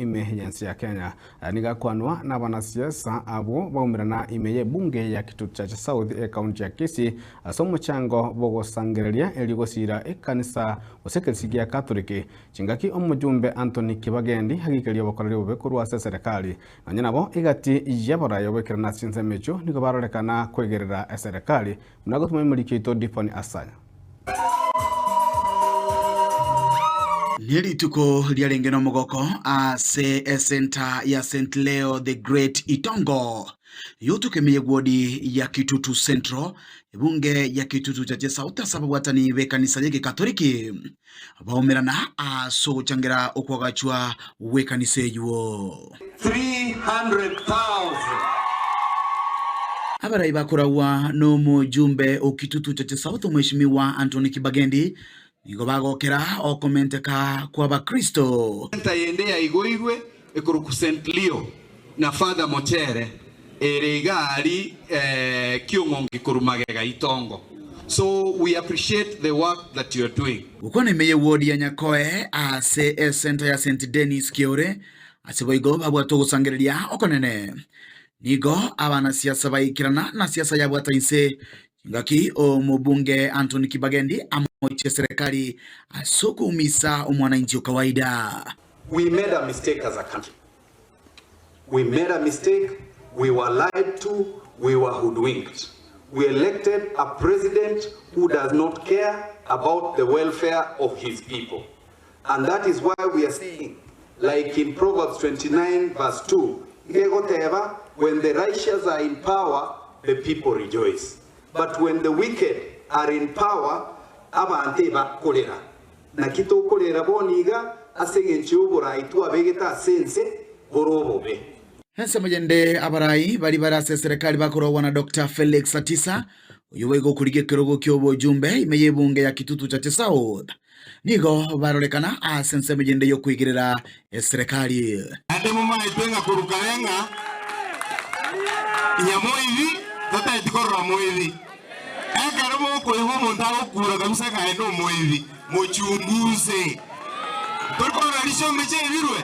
ime y'ense ya Kenya. Aya nigo akwanwa n'abanasiasa abwo baumerana ime y'ebunge ya Kitutu Chache South ekaunti ya Kisii ase omochango bw'ogosangereria erio gosiira ekanisa gose ekerisi gia Katoliki. Chingaki omojumbe Anthony Kibagendi agikeria obokoreri obobe korwa ase eserekari. Nonya nabo egati y'abarai oboikeranu ase chinsemo echio nigo barorekana kwegerera eserekari buna gotuma emoriki oito Difoni Asanya. Nerituko riarenge nomogoko ase esenta ya St Leo the Great Itongo yotuka emeyegwodi ya Kitutu Central, ebunge ya Kitutu Chache South ase ababwatani b'ekanisa y'Egekatoliki baumerana ase ogochangera okwagachwa gw'ekanisa eywo. 300,000. Abarai bakoragwa nomojumbe o Kitutu Chache South Omweshimiwa Anthony Kibagendi nigo bagokera okomenteka kw'Abakristo. Enta yende yaigoirwe ekorokwa St Leo na Father Mochere ere iga aria Kiong'ongi korwa magega itongo so we appreciate the work that you are doing. Gokwana ime y'ewodi ya Nyakoe ase esenta ya St Denis Kiore ase boigo babwate ogosangereria okonene. Nigo abanasiasa baikerana na siasa yabwata inse chingaki omobunge Anthony Kibagendi amochie serikali ase okoumisa omwananchi o kawaida. We made a mistake as a country. We made a mistake, we were lied to, we were hoodwinked. We elected a president who does not care about the welfare of his people. And that is why we are saying, like in Proverbs 29 verse 2, gegoteba, when the righteous are in power, the people rejoice. But when the wicked are in power, abanto ebakorera. Naki tokorera bono iga ase engencho y'oborai twabegete ase ense bore obobe. Ensemo yende abarai baria bare ase eserekari bakorogwa na Doctor Felix Atisa, oyio boigo okorigia ekerogo ki'obojumbe ime y'ebunge ya Kitutu Chache South, nigo barorekana ase ensemo yende y'okoigerera eserekari. Naende momaete ng'a korwa kare ng'a nyamoibi tataeti korora moibi. Ekero mokoigwa omonto agokuura kabisa ng'a aye nomoibi, mochunguse. Tori korora risiombe chiaibirwe?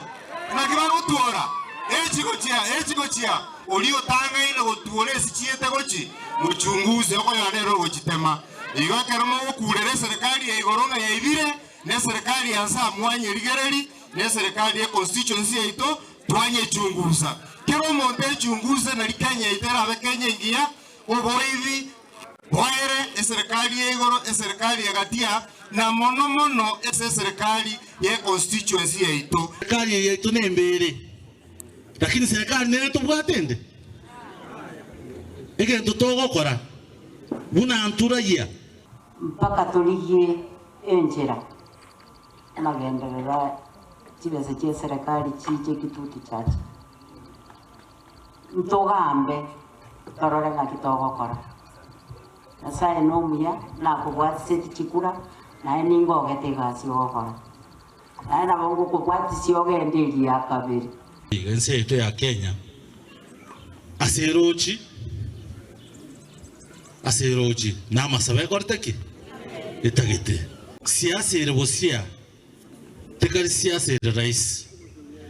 Naki bagotwora? Echi gochia, echi gochia, oria otang'aine gotwora esi chiete gochi, mochunguse, okonyora nere ogochitema. Igo ekero mogokuurera eserekari ya igoro ng'a yaibire, na eserekari ya nse amwanyerigereri, na eserekari ye constituency yaito twanyechungusa. Kera omonto echunguse nari Kenya yaito erabe Kenya engiya, Oboibi boere eserekari ya igoro, eserekari ya gatia, na mono mono ase eserekari ye constituency yaito. Serikali eye yaito nembe ere, lakini serikali nere tobwate ende? Egento togokora buna nturagia. Mpaka torigie enchera amagenderero chibesa chia eserekari chiche Kitutu Chache. Ntogambe torore ng'aki togokora. Nyasae nomuya, nakobwatiseti chikura, naye ningo ogete egasi ogokora. Naye nabo ngokobwatisia ogende eria ya kabere. Iga ense yaito ya Kenya ase erochi ase erochi na amasabo ekorete ki? Etagete. Siasa ere bosia Tekari siasa ere rahisi,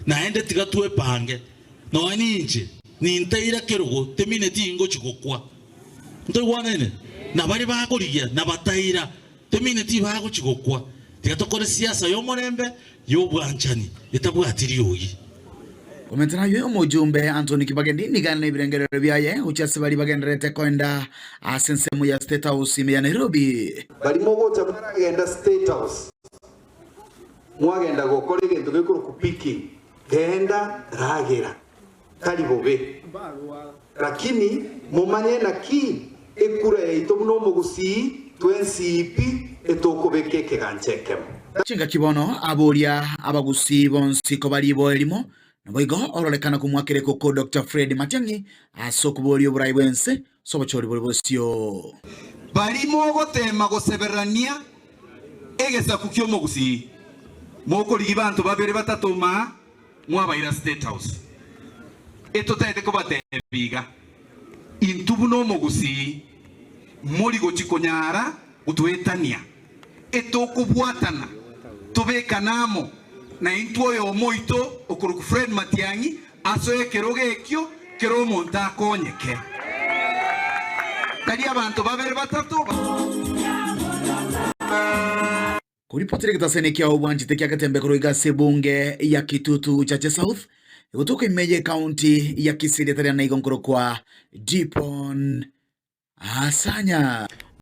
naende tiga twepange. Nonya ninche nintaira kerogo temineti ingochi gokwa. Ntoigwanaine? Na baria bakorigia na bataira temineti bagochi gokwa. Tiga tokore siasa y'omorembe, y'obwanchani, etabwati riogi. Komentera ayio omojumbe Anthony Kibagendi nigo are nebirengererio biaye gochia ase baria bagendererete koenda ase ensemo ya State House ime ya Nairobi. Baria mogocha mwaragenda State House, mwagenda gokora egento gekorokwa picking, genda ragera, tari bobe. Lakini momanye naki ekura yaito buna omogusii twensi pi etokobeka ekegancha ekemo. Chingaki bono aboria abagusii bonsi koba riboe rimo, naboigo ororekana komwakera ekoko Doctor Fred Matiang'i ase okoboria oborai bwense ase obochori bore bosio. Baria mogoteema gosebererania egesaku ki'omogusii, mokorigia banto babere batato maa mwabaira State House. Etotaete kobatebia iga, intwe buna omogusii mori gochi konyara gotwetania, etokobwatana tobekane amo. Na intwe oyomo oito okorokwa Fred Matiang'i asoe ekerogo ekio kera omonto akonyeke. Tari abanto babere batato. Koripotera egetasene kia obwanchete kia Getembe korwa iga ase ebunge ya Kitutu Chache South, egotoka ime ye county ya Kisii rieta riane igo nkorokwa Dipon Asanya.